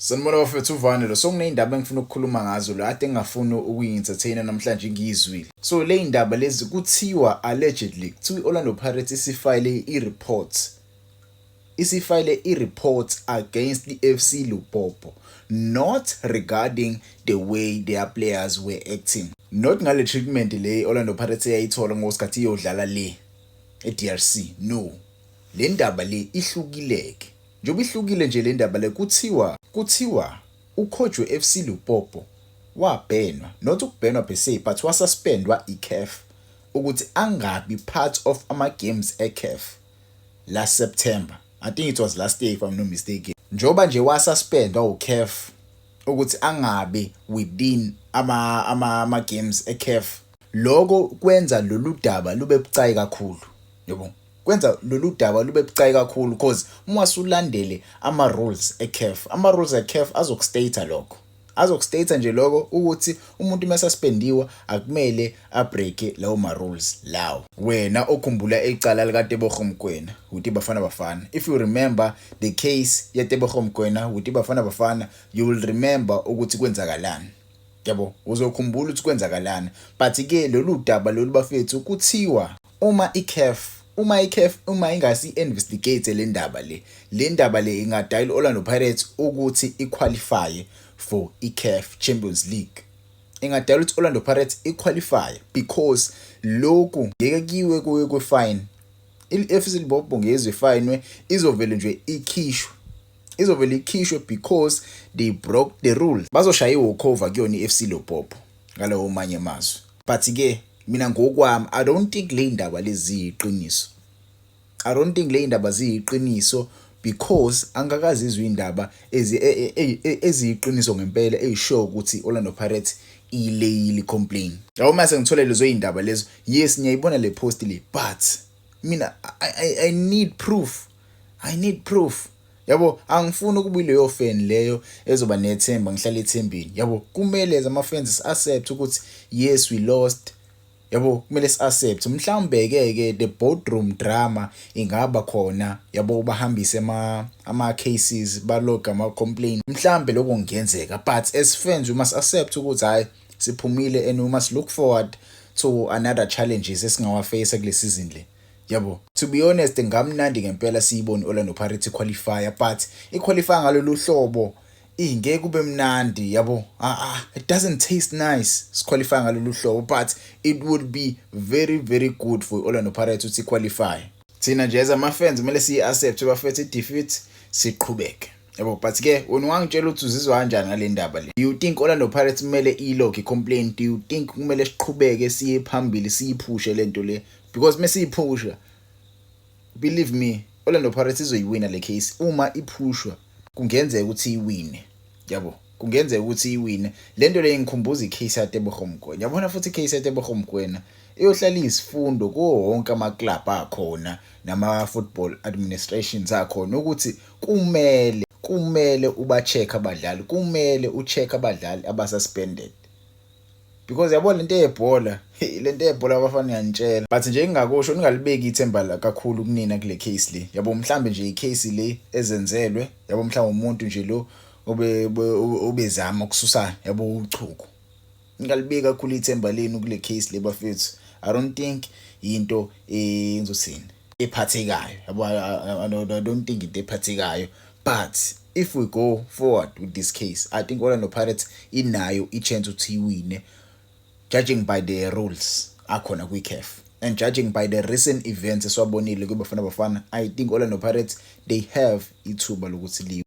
Sanibona bafethu, uvane lo. So kuney'ndaba engifuna ukukhuluma ngazo la ade ngingafuni ukuyi-entertain-a namhlanje ngiyizwile. So le y'ndaba lezi kuthiwa allegedly kuthiwa i-Orlando Pirates isifayile i-report. Isifayile i-report against i-FC Lupopo, not regarding the way their players were acting. Not ngale treatment le i-Orlando Pirates eyayithola ngosikhathi iyodlala le e-DRC. No. Le ndaba le ihlukileke. Njengoba ihlukile nje le ndaba le, kuthiwa ucoach we-FC Lupopo wabhenwa, not ukubhenwa per se, but wasuspendwa i-CAF ukuthi angabi part of ama games e-CAF last September. I think it was last year, if I'm not mistaken. Njoba nje wasuspendwa uCAF ukuthi angabi within ama games e-CAF. Lokho kwenza lolu daba lube bucayi kakhulu. Yabo. Kwenza lolu daba lube bucayi kakhulu because uma usulandele ama rules e-CAF, ama rules e-CAF azokustate lokho. Azokustate nje lokho ukuthi umuntu uma suspendiwe akumele abreak lawo ma rules lawo. Wena okhumbula icala lika Tebogo Mokoena with iBafana Bafana. If you remember the case yeTebogo Mokoena with iBafana Bafana, you will remember ukuthi kwenzakalani. Yabo, uzokhumbula ukuthi kwenzakalani. But ke lolu daba lolu bafethu, kuthiwa uma iCAF uma ingasi investigate le ndaba le, le ndaba le ingadayila Orlando Pirates ukuthi iqualify for iCAF Champions League. Ingadala ukuthi Orlando Pirates iqualify because lokhu ngeke kiwe kuye kwe-fine. I-FC Lupopo ngezwe ifine, izovele nje ikhishwe, izovele ikhishwe because they broke the rules. Bazoshaya iwalkover kuyona i-FC Lupopo ngalowo manye amazwi. But ke mina ngokwami, I don't think le ndaba lezi ziyiqiniso. I don't think le ndaba ziyiqiniso because angakazizwa indaba eziyiqiniso ngempela eyisho ukuthi Orlando Pirates ileyile complain. Yabo, mase ngithole lezo indaba lezo, yes, ngiyayibona le post le, but mina I need proof. I need proof. Yabo, angifuni ukuba leyo fan leyo ezoba nethemba, ngihlale ethembeni. Yabo, kumele as ama fans accept ukuthi yes, we lost. Yabo, kumele si-accept. Mhlawumbe ke the boardroom drama ingaba khona, yabo, bahambise ama cases, balog ama complaint. Mhlambe lokho kungenzeka, but as fans we must accept ukuthi hayi, siphumile and we must look forward to another challenges esingawaface kule season le. Yabo, to be honest, ngamnandi ngempela siyibone Orlando Pirates qualify, but iqualify ngalolu hlobo ingeke kube mnandi, yabo. Ah ah, it doesn't taste nice siqualify ngalolu hlobo, but it would be very very good for Orlando Pirates ukuthi qualify. Thina nje as ama fans kumele siyi accept bafethu defeat, siqhubeke, yabo. But ke wena ungangitshela ukuthi uzizwa kanjani ngale ndaba le. Do you think Orlando Pirates kumele ilog complaint? Do you think kumele siqhubeke siye phambili, siyiphushe lento le? Because mesiyiphusha, believe me, Orlando Pirates izoyiwina le case. Uma iphushwa, kungenzeka ukuthi iwine, yabo, kungenzeka ukuthi iwine lento le. Ngikhumbuza icase yaTebogo Mokoena, yabona. Futhi icase yaTebogo Mokoena iyohlala isifundo kuwo wonke ama club akhona nama football administrations akhona ukuthi kumele uba check abadlali, kumele ucheck abadlali abasuspended because yabo, lento yebhola abafana, ngiyanitshela. But nje ngingakusho, ningalibeki ithemba kakhulu kunina kule case le, yabo. Mhlambe nje icase le ezenzelwe, yabo, mhlawumbe umuntu nje lo obe obezama ukususa, yabo, uchuku. Ningalibeki kakhulu ithemba lenu kule case le bafethu. I don't think into engizothini ephathekayo, yabo. I don't think into ephathekayo, but if we go forward with this case, I think Orlando Pirates inayo i-chance ukuthi iwine, judging by the rules akhona kwi-CAF and judging by the recent events esiwabonile kuBafana Bafana. I think Orlando Pirates, they have ithuba lokuthi liwine.